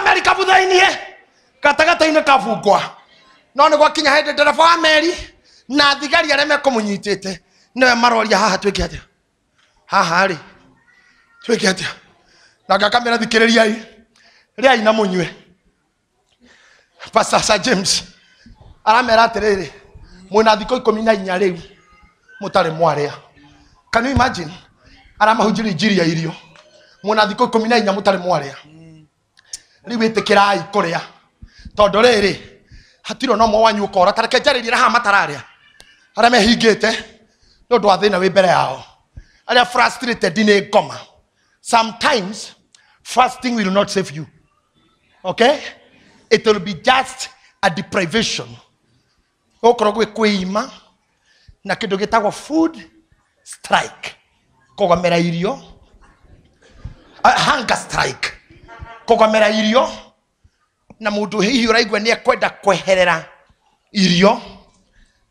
Merikabu thĩiniĩ gatagatĩ-inĩ kabungwa no nĩ gwakinya hĩndĩ ndereba wa meri na thigari arĩa mekũmũnyitĩte nĩwe maroria haha twĩke atĩa, haha rĩ twĩke atĩa, na ngakamĩra thikĩrĩriai rĩai na mũnyue. Pastor Sir James aramera atĩrĩrĩ, mwĩna thikũ 14 rĩu mũtarĩ mwarĩa. Can you imagine? Aramahunjĩria injiri ya irio, mwĩna thikũ 14 mũtarĩ mwarĩa, rĩu ĩtĩkĩrai kũrĩa tondũ rĩrĩ hatirĩ ona ũmwe wanyu ũkora. Ta reke njarĩrie na haha matararĩa, arĩa mehingĩte nĩ ũndũ wa thĩna wĩ mbere yao, arĩa frustrated nĩ ngoma. Sometimes fasting will not save you, okay? It will be just a deprivation. Gũkorwo gwĩ kwĩima na kĩndũ gĩtagwo food strike, kũgomera irio, hunger strike, kũgomera irio, na mũndũ hihi ũraigua nĩ ekwenda kweherera irio,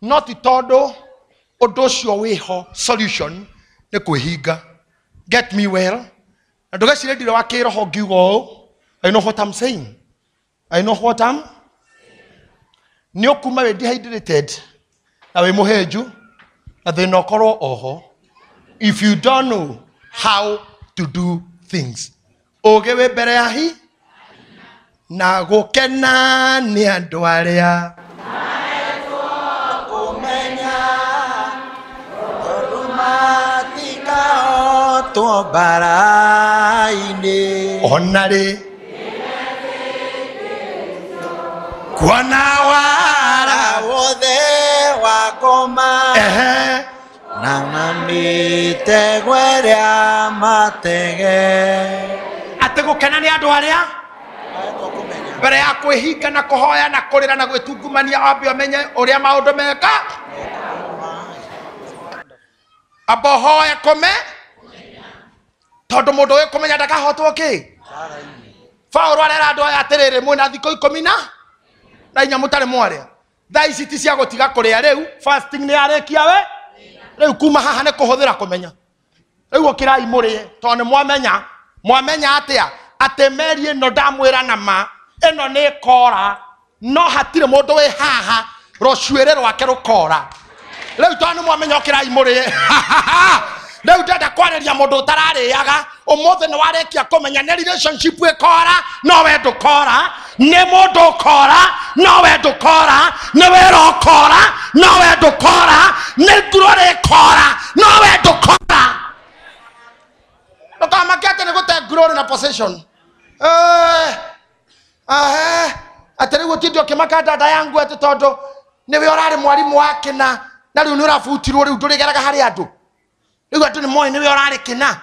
no ti tondũ ũndũ ũcio wĩho solution nĩ kwĩhinga. Get me well, na ndũgecirie ndirĩ wa kĩroho ngiuga ũũ. I know what I'm saying. I know what I'm nĩ ũkuma wĩ dehydrated na wĩ mũhĩnju na thĩna ũkorwo oho if you don't know how to do things. Ũgĩ wĩ mbere ya hi na gũkena nĩ andũ arĩa kũmenya tondũ matikahotwo mbara-inĩ. Ona rĩ kuona wara wothe wa ngoma ehe na mĩtego ĩrĩa matege. Atĩ gũkena nĩ andũ arĩa mbere ya kwĩhinga na kũhoya na kũrĩra na gwĩtungumania ambe ũmenye ũrĩa maũndũ meka, amba ũhoe kũme, tondũ mũndũ ũyũ kũmenya ndakahotwo kĩ. Paũlũ arera andũ aya atĩrĩrĩ, mwĩna thikũ 14 mũtarĩ mwarĩa, thaa ici ti cia gũtiga kũrĩa rĩu, fasting nĩ yarĩkia we rĩu, kuma haha nĩ kũhũthĩra kũmenya. Rĩu ũkĩrai mũrĩe tondũ nĩ mwamenya. Mwamenya atĩa? Atĩ meri ĩno ndamwĩra na ma ĩno nĩ ĩkora, no hatirĩ mũndũ wĩ haha rũcuĩrĩ rwake rũkora. Rĩu tondũ nĩ mwamenya ũkĩrai mũrĩe. Rĩu ndenda kwarĩria mũndũ ũtararĩaga ũmũthĩ, nĩ warĩkia kũmenya nĩ relationship ĩkora no we ndũkora, nĩ mũndũ ũkora no we ndũkora, nĩ wĩra ũkora no we ndũkora, nĩ ngurũrĩ ĩkora no we ndũkora. Ndũkamake atĩ nĩ gũte ngurũrĩ na possession. Atĩ rĩu ũtinde ũkĩmaka dada yangu atĩ tondũ nĩwe ũrarĩ mwarimũ wa kĩna na rĩu nĩ ũrabutirwo, rĩu ndũrĩgeraga harĩ andũ, rĩu andũ nĩ moĩ nĩwe ũrarĩ kĩna,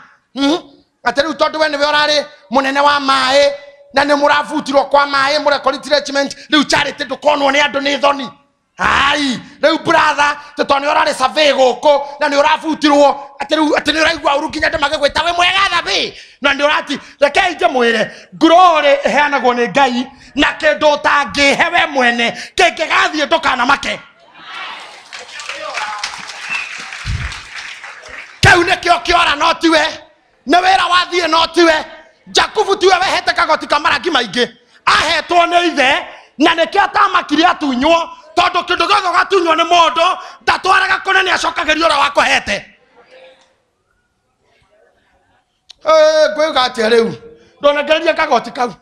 atĩ rĩu tondũ we nĩwe ũrarĩ mũnene wa maĩ na nĩ mũrabutirwo kwa maĩ mũrekori retrenchment, rĩu charity ndũkonwo nĩ andũ nĩ thoni. Ai rĩu brother, tondũ nĩ ũrarĩ survey gũkũ na nĩ ũrabutirwo, atĩ rĩu atĩ nĩ ũraigua ũru nginya andũ magĩgwĩta wĩ mwega thabi na nĩ ũrati. Rekei njĩmwĩre, ngurũrĩ ĩheanagwo nĩ Ngai na kĩndũ ũtangĩhe we mwene kĩngĩgathiĩ ndũkanamake. Kĩu nĩkĩo kĩora no tiwe, nĩ wĩra wathiĩ no tiwe. Jakubu tiwe wehete kagoti ka marangi maingĩ, ahetwo nĩ ithe na nĩkĩo atamakire atunywo, tondũ kĩndũ gĩothe ũgatunywo nĩ mũndũ ndatwaraga kũnene, acokagĩria ũrĩa wakũhete. Ngwĩga atĩa rĩu? Ndonengereria kagoti kau,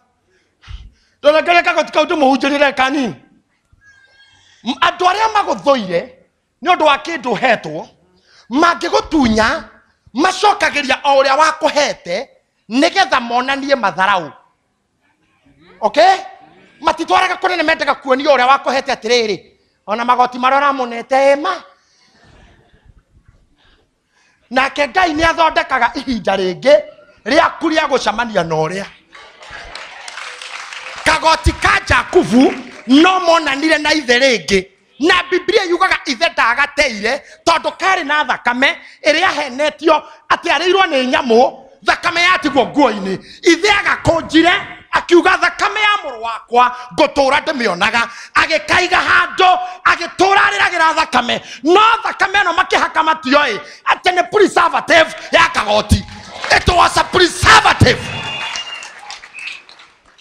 ndonengereria kagoti kau ndĩmũhunjĩrĩre kanini. Andũ arĩa magũthũire nĩ ũndũ wa kĩndũ ũhetwo mangĩgũtunya macokagĩria o ũrĩa wakũhete nĩgetha monanie matharau. Okay? Matitwaraga kũnene, mendaga kuonio ũrĩa wakũhete atĩrĩrĩ, ona magoti marĩa ũramũnete ĩma. Nake Ngai nĩ athondekaga ihinda rĩngĩ rĩaku rĩa gũcemania na ũrĩa kagoti ka Jakubu no monanire na ithe rĩngĩ, na Biblia yugaga ithe ndagateire tondũ karĩ na thakame ĩrĩa ahenetio atĩ arĩirwo nĩ nyamũ, thakame yatigwo nguo-inĩ. Ithe agakũnjire akiuga thakame ya mũrũ wakwa ngũtũra ndĩmĩonaga, agĩkaiga handũ agĩtũra arĩragĩra thakame, no thakame ĩno makĩhaka matioĩ atĩ nĩ preservative ya kagoti. It was a preservative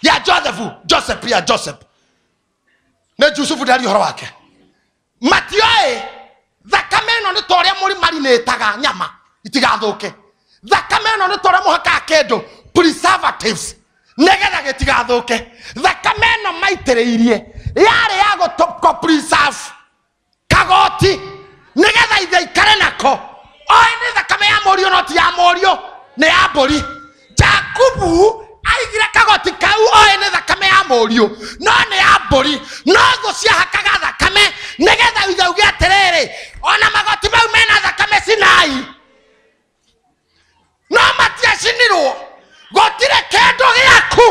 ya Joseph, Joseph ya Joseph nä Jusufu ndari å horo wake matioä thakame ä no nä ta å rä a må marinätaga nyama itigathå thakame ä no nä ta å rä a må hakaga kä ndå preservatives nĩgetha gĩtigathũke. Thakame ĩno maitĩrĩirie yarĩ ya gũtũ preserve kagoti nĩgetha ithe ikare nako. Oĩ nĩ thakame ya mũriũ no ti ya mũriũ, nĩ ya mbũri. Jakubu aigire kagoti kau oĩ nĩ thakame ya mũriũ no nĩ ya mbũri, no thũ ciahakaga thakame nĩgetha ithe uge atĩrĩrĩ, ona magoti mau mena thakame cinai no matiacinirwo. Gũtirĩ kĩndũ gĩaku.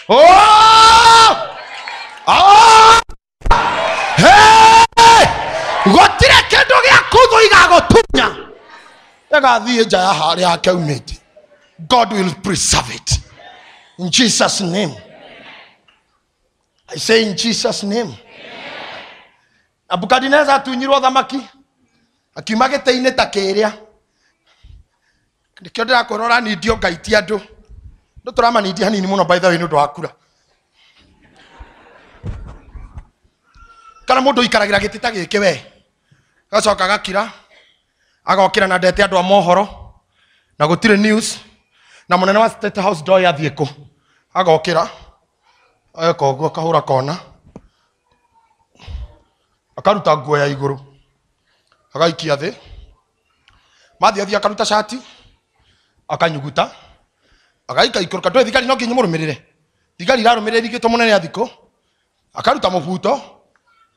Oh! Oh! Hey! Gũtirĩ kĩndũ gĩaku thũ igagũtunya ĩgathiĩ nja ya harĩa hake umĩte. God will preserve it in Jesus name. I say in Jesus name. Nebukadineza atunyirwo thamaki akiuma gĩtĩ-inĩ ta kĩrĩa. Nĩkĩo ndĩrakwĩra ũranindio Ngai ti andũ. Ndũ tũramanindia hanini mũno by the way nĩ ũndũ wa kura. Kana mũndũ ũikaragĩra gĩtĩ ta gĩkĩ we agacoka agakira agokĩra na ndete andũ a mohoro na gũtirĩ news na mũnene wa State House ndoĩ athiĩ kũ. Agokĩra ageka ũguo akahũra kona akaruta nguo ya igũrũ agaikia thĩ, mathiĩ athiĩ akaruta cati akanyuguta agaika ikũrũka. Ndũĩ thigari no nginya mũrũmĩrĩre, thigari irarũmĩrĩra irigĩtwo mũnene athikũ, akaruta mũbuto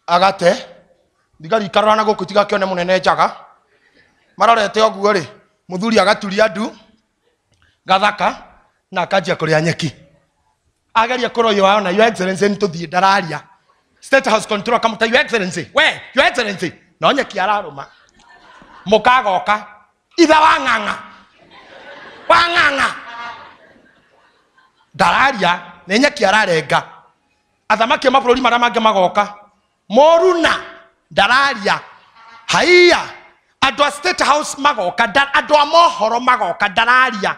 agate, thigari ikarora na gũkũ itigakĩone mũnene njaga. Marorete ũguo rĩ, mũthuri agaturia ndu gathaka na akanjia kũrĩa nyeki. Ageria kũroywo wao na Your Excellency nĩ tũthiĩ ndararia. State House control akamũta Your Excellency, we Your Excellency, no nyeki ararũma. Mũkagoka ithe wa ng'ang'a wa ng'ang'a ndararia nĩ nyeki ararenga. Athamaki a mabũrũri marĩa mangĩ magoka moruna ndararia. Haiya, andũ a State House magoka, andũ a mohoro magoka ndararia.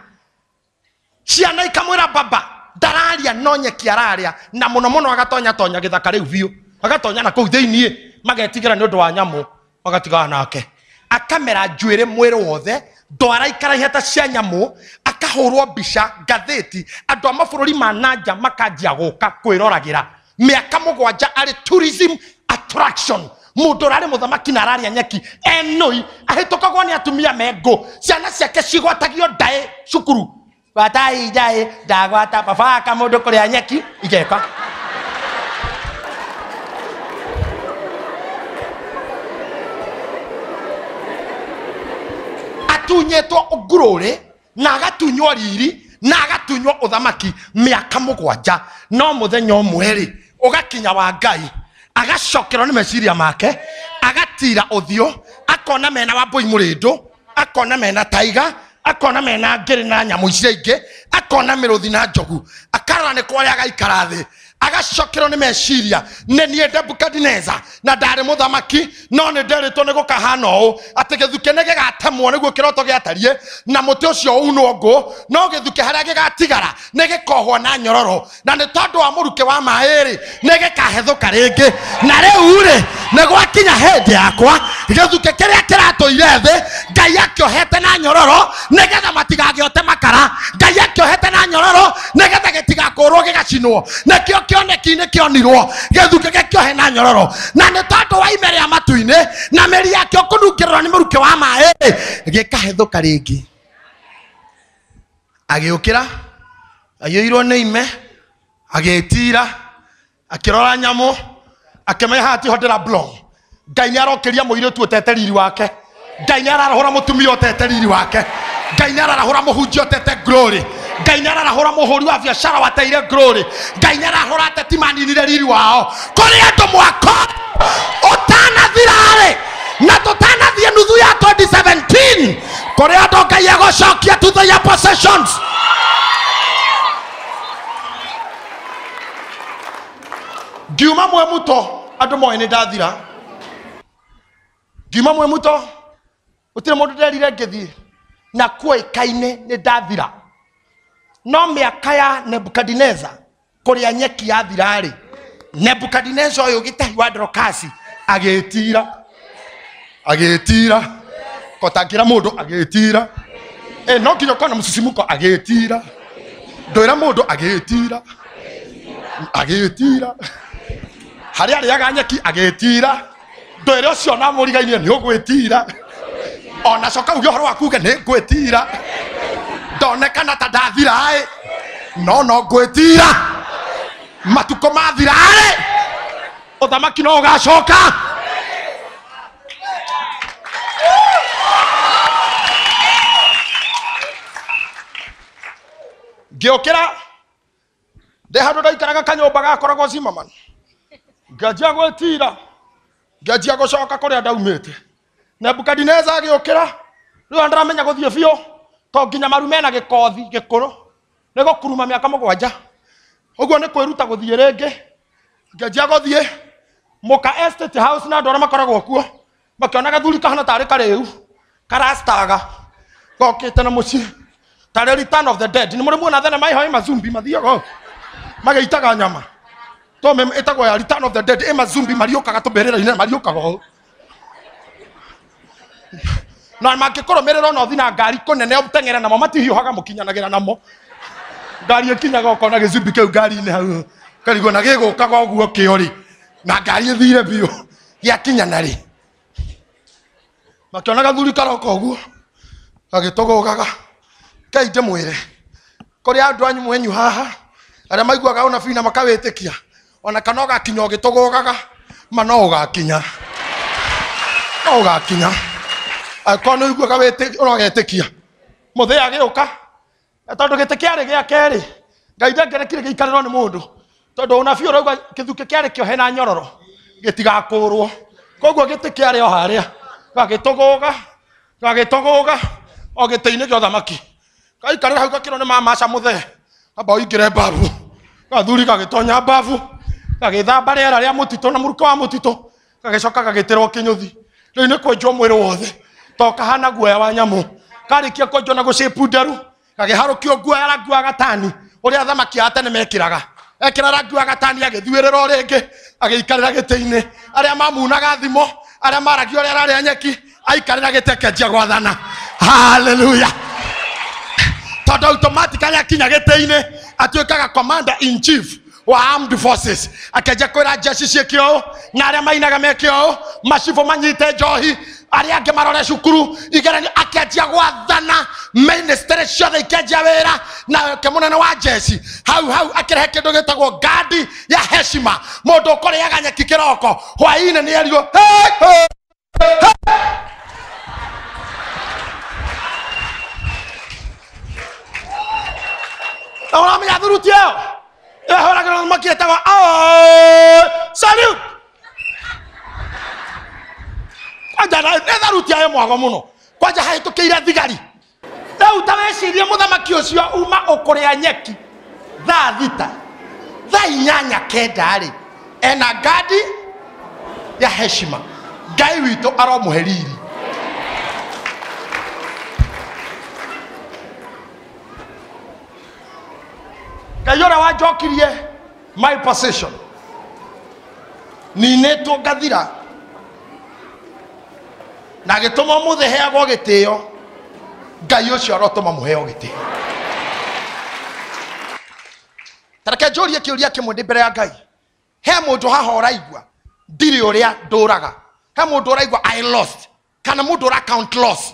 Ciana ikamwĩra baba ndararia no nyeki araria. Na mũno mũno agatonya tonya gĩthaka rĩu biũ, agatonya na kũu thĩiniĩ, magetigĩra nĩ ũndũ wa nyamũ, magatigana nake. Akamera njuĩrĩ mwĩrĩ wothe, ndwara ikaraiha ta cia nyamũ, akahũrwo mbica ngathĩti, andũ a mabũrũri ma nanja makanjia gũka kwĩroragĩra. Mĩaka mũgwanja arĩ tourism attraction. Mũndũ ũrarĩ mũthamaki na araria nyeki enũi, ahĩtũkagwo nĩ atumia mengũ, ciana ciake cigwatagio ndaĩ cukuru. Gwatai ndaĩ ndagwata baba ka mũndũ kũrĩa nyeki igeka. Atunyĩtwo ngurũrĩ na agatunywo riri na agatunywo ũthamaki mĩaka mũgwanja. No mũthenya ũmwe rĩ ũgakinya wa Ngai agacokerwo nĩ meciria make, agatira ũthiũ, akona mena Wambũi mũrĩndũ, akona mena taiga, akona mena ngĩrĩ na nyamũ icio ingĩ, akona mĩrũthi na njogu, akarora nĩ kwarĩa agaikara thĩ, agacokerwo nĩ meciria nĩ niĩ Nebukadineza na ndarĩ mũthamaki no nĩ nderĩtwo nĩ gũkahana ũũ atĩ gĩthukĩ nĩ gĩgatemwo nĩguo kĩroto gĩatariĩ na mũtĩ ũcio unwo ngũ, no gĩthukĩ harĩa gĩgatigara nĩ gĩkohwo na nyororo, na nĩ tondũ wa mũrukĩ wa maĩ rĩ nĩ gĩkahethũka rĩngĩ. Na rĩu rĩ nĩ gwakinya hĩndĩ yakwa gĩthukĩ kĩrĩa kĩratũire thĩ Ngai akĩohete na nyororo nĩgetha matigagĩote makara, Ngai akĩohete na nyororo nĩgetha gĩtigakũrwo gĩgacinwo, nĩkĩo kĩoneki-inĩ kĩonirwo gĩthukĩ gĩkĩohe na nyororo, na nĩ tondũ wa ime rĩa matu-inĩ na mĩri yakĩo kũnungĩrĩrwo nĩ mũrukĩ wa maĩ gĩkahethũka rĩngĩ. Agĩũkĩra aiyũirwo nĩ ime, agĩtira, akĩrora nyamũ, akĩmenya haha tiho ndĩra belong. Ngai nĩ arokĩria mũirĩtu ũtete riri wake, Ngai nĩ ararahũra mũtumia ũtete riri wake, Ngai nĩ ararahũra mũhunjia ũtete glory, Ngai nĩ ararahũra mũhũri wa biacara wateire glory, Ngai nĩ ararahũra ateti maninire riri wao. Kũrĩ andũ mwaka ũtanathira-rĩ na tũtanathiĩ nuthu ya 2017, kũrĩ andũ Ngai egũcokia to their possessions. Ngiuma Mwemuto andũ moĩ nĩ ndathira. Ngiuma Mwemuto gũtirĩ mũndũ nderire ngĩthiĩ na kuoĩkaine nĩ ndathira. No mĩaka ya Nebukadineza Kũrĩa nyeki yathira-rĩ, Nebukadineza ũyũ gĩtahi wa Dorokasi agĩtira. Agĩtira. Kotangĩra mũndũ agĩtira. No nginya ũkorwo na mũcicimuko agĩtira. Ndwĩra mũndũ agĩtira. Agĩtira. Harĩa arĩaga nyeki agĩtira. Ndwĩre ũcio na mũrigainie nĩ ũgwĩtira. Ona coka uge ũhoro waku uge nĩ ngwĩtira. Ndonekana ta ndathira-ĩ, no no ngwĩtira. Matukũ mathira-rĩ, ũthamaki no ũgacoka. Ngĩũkĩra ndĩ handũ ndaikaraga kanyũmba gakoragwo Zimmerman. Ngĩanjia gwĩtira, ngĩanjia gũcoka kũrĩa ndaumĩte. Nebukadineza agĩũkĩra, rĩu ndaramenya gũthiĩ biũ, to nginya maru mena gĩkothi gĩkũrũ, nĩ gũkuruma mĩaka 7. Ũguo nĩ kwĩruta gũthiĩ rĩngĩ. Ngĩanjia gũthiĩ Mũka Estate House na andũ arĩa makoragwo kuo, makĩona gathuri kahana tarĩ karĩu, karastaga, gokĩte na mũciĩ. Tarĩ Return of the Dead. Nĩ mũrĩ muona thenema ĩho ĩ mazumbi mathiaga ũũ, magĩitaga nyama. Tome ĩtagwo ya Return of the Dead, ĩ mazumbi mariũkaga tũmbĩrĩra-inĩ, mariũkaga ũũ. Na mangĩkũrũmĩrĩra ona ũthiĩ na ngari kũnene ũteng'ere namo, matihiũhaga mũkinyanagĩra namo. Ngari ĩkinyaga ũkona gĩcumbi kĩu ngari-inĩ hau, ũkarigwo na gĩgũkaga ũguo kĩo rĩ, na ngari ĩthire biũ, gĩakinyana rĩ. Makĩona gathuri karoka ũguo, gagĩtũgũgaga. Ngai ndĩmwĩre, kũrĩ andũ anyu mwenyu haha, arĩa maiguaga ũnabii na makawĩtĩkia, ona kana ũgakinya ũgĩtũgũgaga, ma no ũgakinya. No ũgakinya. Angĩkorwo nĩ ũiguaga ũrogetĩkia. Mũthee agĩũka, tondũ gĩtĩ kĩarĩ gĩa kerĩ, Ngai ndangĩrekire gĩikarĩrwo nĩ mũndũ, tondũ ũnabii ũrauga gĩthukĩ kĩarĩ kĩohe na nyororo, gĩtigakũrwo. Koguo gĩtĩ kĩarĩ o harĩa, gagĩtũgũga, gagĩtũgũga, o gĩtĩ-inĩ kĩa ũthamaki. Gaikarĩra hau gakĩrwo nĩ mamaca mũthee, amba ũingĩre mbabu. Gathuri gagĩtonya mbabu, gagĩthamba rĩera rĩa mũtitũ na mũrukĩ wa mũtitũ, gagĩcoka gagĩtĩrwo kĩnyũthi. Rĩu nĩ kwenjwo mwĩrĩ wothe, to kahana guoya wa nyamũ. Karĩkia kwenjwo na gũcĩpu nderu, gagĩharũkio nguo ya rangi wa gatani, ũrĩa athamaki a tene mekĩraga. Ekĩra rangi wa gatani agĩthuĩrĩra o rĩngĩ, agĩikarĩra gĩtĩ-inĩ. Arĩa mamunaga thimo, arĩa maragia ũrĩa ararĩa nyeki, aikarĩra gĩtĩ akĩanjia gwathana. Hallelujah. Tondũ automatically akinya gĩtĩ-inĩ, atuĩkaga commander in chief wa armed forces. Akĩanjia kwĩra jeshi ciĩke ũũ, na arĩa mainaga meke ũũ, macibũ manyite njohi, arĩa angĩ marore cukuru, igeranio, akĩanjia gwathana, ministry ciothe ikĩanjia wĩra, na ke mũnene wa jeshi hau hau akĩrehe kĩndũ gĩtagwo ngandi ya heshima. Mũndũ ũkũrĩaga nyeki kĩroko, hwaĩ-inĩ nĩ erirwo, hey, hey, hey. Na ũramenya thuruti ĩyo? Ĩhũragĩrwo mũthamaki ĩtagwo, salute. Kwanja nĩ tharuti ĩyo mwago mũno. Kwanja hahĩtũkĩire thigari. Rĩu ta wĩcirie mũthamaki ũcio uma ũkũrĩa nyeki thaa 6, thaa 8 9 rĩ, ena ngandi ya heshima. Ngai witũ aromũhe riri. Ngai ũrĩa wanjokirie my position, ninĩtwo ngathira, na agĩtũma ũmũthĩ heagwo gĩtĩo, Ngai ũcio arotũma mũheo gĩtĩo. Ta reke njũrie kĩũria kĩmwe ndĩ mbere ya Ngai. He mũndũ haha ũraigua ndirĩ ũrĩa ndũraga? He mũndũ ũraigua I lost? Kana mũndũ ũra count loss?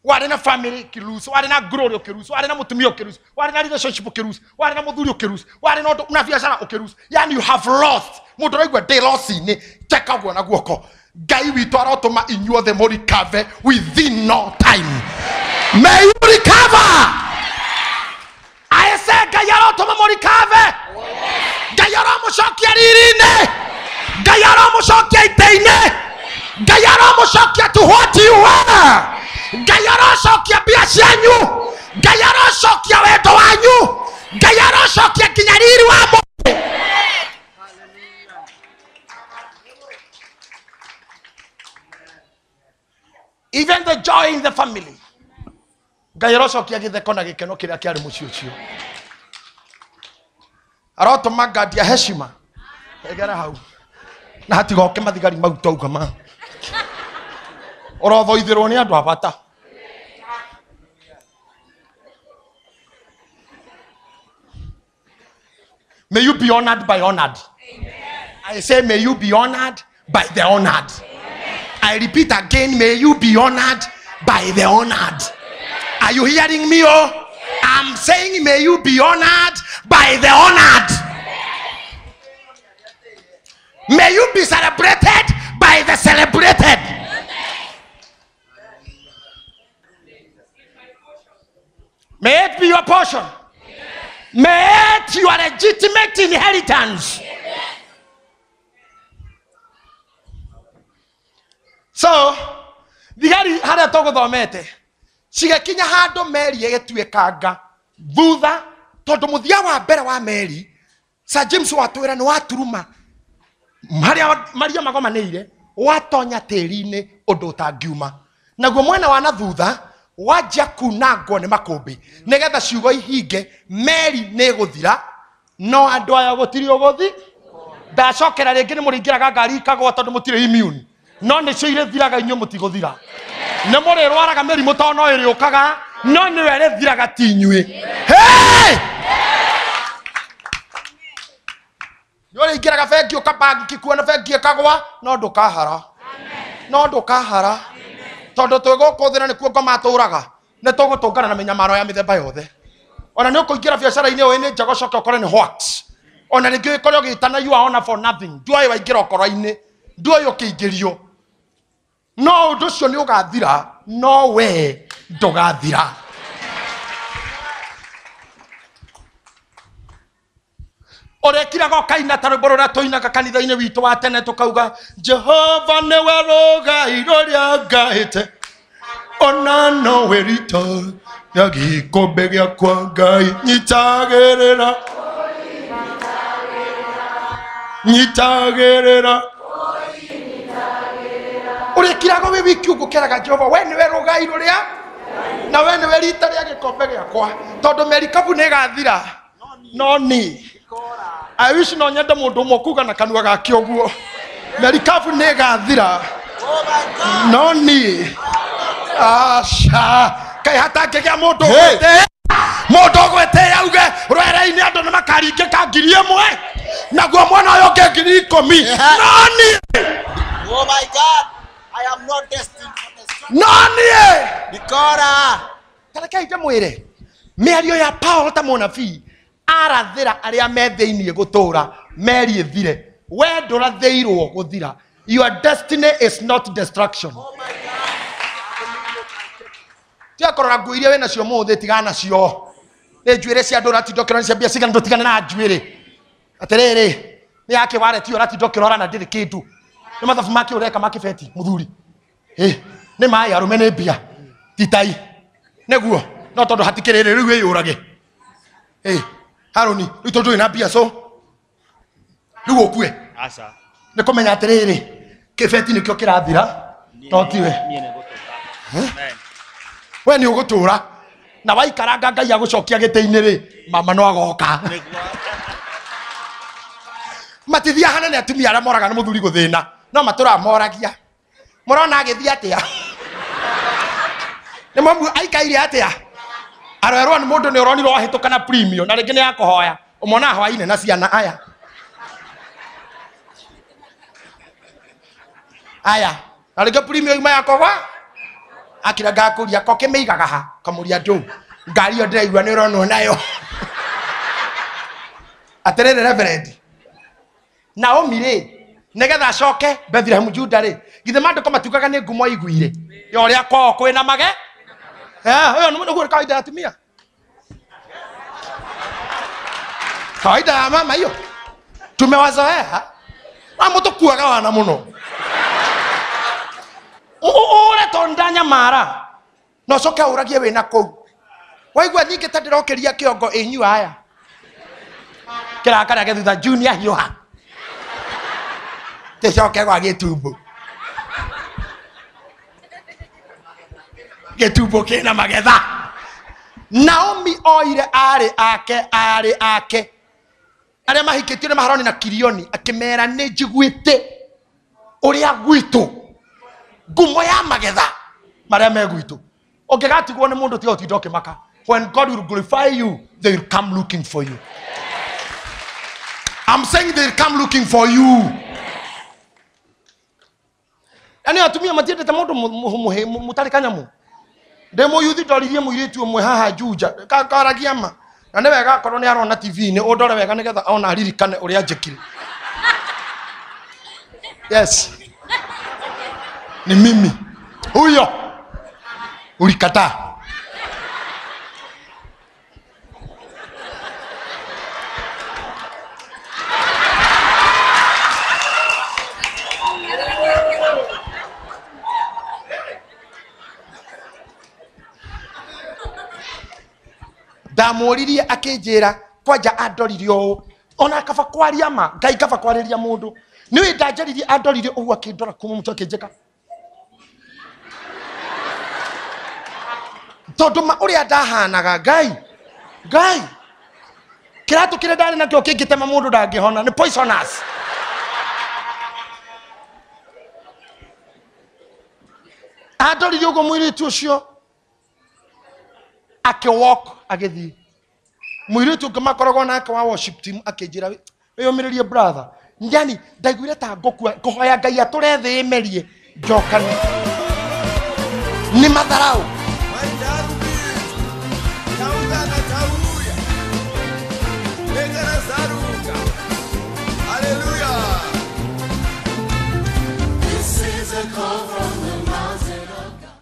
Warĩ na family ũkĩlose, warĩ na glory ũkĩlose, warĩ na mũtumia ũkĩlose, warĩ na relationship ũkĩlose, warĩ na mũthuri ũkĩlose, warĩ na ũndũ na biacara ũkĩlose. Yani you have lost. Mũndũ ũraigua ndĩ loss-inĩ, cheka ũguo na guoko. Ngai witũ arotũma inyuothe mũrecover within no time. May you recover. I say Ngai arotũma mũrecover. Ngai aromũcokia riri-inĩ. Ngai aromũcokia itĩ-inĩ. Ngai aromũcokia to what you were. Ngai arocokia mbia cianyu. Ngai arocokia wendo wanyu. Ngai arocokia nginya riri wa mũndũ. Even the joy in the family. Ngai arocokia gĩtheko na gĩkeno kĩrĩa kĩarĩ mũciĩ ũcio. Arotũma ngandi ya heshima egera hau na hatigoke mathigari mau twauga ma ũrothoithĩrwo nĩ andũ a bata. May you be honored by honored. Amen. I say may you be honored by the honored. Amen. I repeat again, may you be honored by the honored. Amen. Are you hearing me? Oh, I'm saying may you be honored by the honored. Amen. May you be celebrated by the celebrated. Amen. May it be your portion. May it your legitimate inheritance. Amen. So, thigari haria tuguthomete cigekinya handu meri igituikanga thutha tondu muthia wa mbere wa meri Sir James watwira ni waturuma haria maria magomanĩire watonya tĩri-inĩ ũndũ ũtangiuma naguo mwena wa na thutha wanjia kunangwo nĩ makũmbĩ nĩgetha ciugo ihinge meri nĩ ĩgũthira no andũ aya gũtirĩ ũgũthi ndacokera rĩngĩ nĩ mũrĩingĩraga ngari ikagwa tondũ mũtirĩ immune no nĩcio irĩthiraga inyuĩ mũtigũthira nĩ mũrĩrwaraga mĩrimũ tondũ no ĩrĩũkaga no nĩwe ĩrĩthiraga ti inyuĩ. Hey! Nĩ ũrĩingĩraga bengi ũkabanki kuona bengi ĩkagwa no ndũkahara no ndũkahara tondu twĩ gũkũ thĩ na nĩkuo ngoma atũraga nĩ tũgũtũngana na mĩnyamaro ya mĩthemba yothe ona nĩ ũkũingĩra biacara-inĩ ũĩ nĩ njega ũcoke ũkore nĩ hoax ona rĩngĩ ũkore ũgĩtana you are honor for nothing nduoĩ waingĩra ũkoro-inĩ nduoĩ ũkĩingĩrio no ũndũ ũcio nĩ ũgathira no we ndũgathira. Ũrekiraga ũkaina ta rwĩmbo rũrĩa tũinaga kanitha-inĩ witũ wa tene tũkauga Jehova nĩwe rũgai rũrĩa ngaĩte ona nowe rita rĩa gĩkombe gĩakwa Ngai nyitagĩrĩra nyitagĩrĩra ũrĩkiraga wĩ wiki ũguo ũkeraga Jehova we nĩwe rũgai rũrĩa na we nĩwe rita rĩa gĩkombe gĩakwa tondũ merikabu nĩ ĩgathira no ni I wish no nyende mundu umwe kuga na kanua gake uguo merikabu nĩ ĩgathira no ni aca kai hatangĩgĩa mũndũ mũndũ ũgwĩtĩĩa auge rwere-inĩ andũ nĩ makaringĩka 1,000 naguo mwena ũyũ ũngĩ 10,000 no niĩ. Oh my God, I am not destined for destruction. No niĩ Nikora tareke ndĩmwĩre mĩario ya Paul ta mũnabii arathĩra arĩa me thĩinĩ gũtũra meri ĩthire we ndũrathĩirwo gũthira. Your destiny is not destruction. Oh my God. Tiga kũrora nguo iria wĩnacio mũthĩ tigana nacio nĩ njuĩrĩ cia andũ ũratinda ũkĩrora cia mbia cigana ndũtigane na njuĩrĩ atĩrĩrĩ nĩ yake wareti ũratinda ũkĩrora na ndĩrĩ kĩndũ nĩ mathabu make ũreka ma kĩbeti mũthuri nĩ maĩ arũme nĩ mbia titai nĩguo no tondũ hatikĩrĩrĩ rĩu wĩyũrage Harũni rĩu tondũ wĩna mbia so rĩu ũkue aca nĩ kũmenya atĩrĩrĩ kĩbeti nĩkĩo kĩrathira no tiwe we nĩ ũgũtũra na waikaranga Ngai agũcokia gĩtĩ-inĩ rĩ mama no agoka matithia hanene atumia arĩa moraga nĩ mũthuri gũthĩna no matũraga moragia mũrona agĩthiĩ atĩa nĩ mamu aikaire atĩa arwerwo nĩ mũndũ nĩ ũronire wahĩtũka na premium na rĩngĩ nĩ akũhoya ũmonaga hwainĩ na ciana aya aya na rĩngĩ premium ima yakogwa akira ngakũria ko kĩmĩigaga ha kamũria ndũ ngari ĩyo ndĩraigua nĩ ũronwo nayo atĩrĩrĩ reverend Naomi rĩ nĩgetha acoke Bethlehem Juda rĩ githĩ maandĩko matiugaga nĩ ngumo aiguire ya ũrĩa kwao kwĩna mage ũyũ nĩguo kawaida ya atumia kawaida ya mama hiyo tumewazoea amũtũkuaga wana mũno ũre tondũ ndanyamara na ũcoke ũragie wĩna kũu waigua ningĩ ta ndĩrokĩria kĩongo ĩnyua aya kĩrakara gĩthutha junior hiũha tĩcoke gwa gĩtumbo gĩtumbo kĩna magetha Naomi oire arĩ ake Arĩa mahikĩtio nĩ Maharoni na Kirioni akĩmera nĩ njiguĩte ũrĩa gwitũ ngumo ya magetha marĩa me gwitũ. Ũngĩgatigwo nĩ mũndũ tiga ũtinda ũkĩmaka. When God will glorify you, they will come looking for you. I'm saying they will come looking for you. Yaani atumia matiendete mũndũ mũtarĩ kanyamu. Ndĩ mũyuthi ndoririe mũirĩtu ũmwe haha Juja karagia ma na nĩ wega akorwo nĩ arona TV-inĩ ũndore wega nĩgetha ona aririkane ũrĩa njĩkire. Yes, ni mimi huyo ulikataa. Ndamũririe akĩnjĩra kwanja andoririe ũũ ona kaba kwaria ma Ngai kaba kwarĩria mũndũ nĩwe ndanjaririe andoririe ũguo akĩndora kuma mũtwe akĩnjĩka tondũ ma ũrĩa ndahanaga Ngai Ngai kĩratũ kĩrĩa ndarĩ nakĩo kĩngĩtema mũndũ ndangĩhona nĩ poisonous. Andoririe ũguo mũirĩtu ũcio akĩwalk agĩthiĩ. Mũirĩtu ũngĩ makoragwo nake wa worship team akĩnjĩra wĩyũmĩrĩrie brother, yani ndaiguire ta ngũkua ngũhoya Ngai atũre thĩ ĩmerie njokane. Nĩ matharau.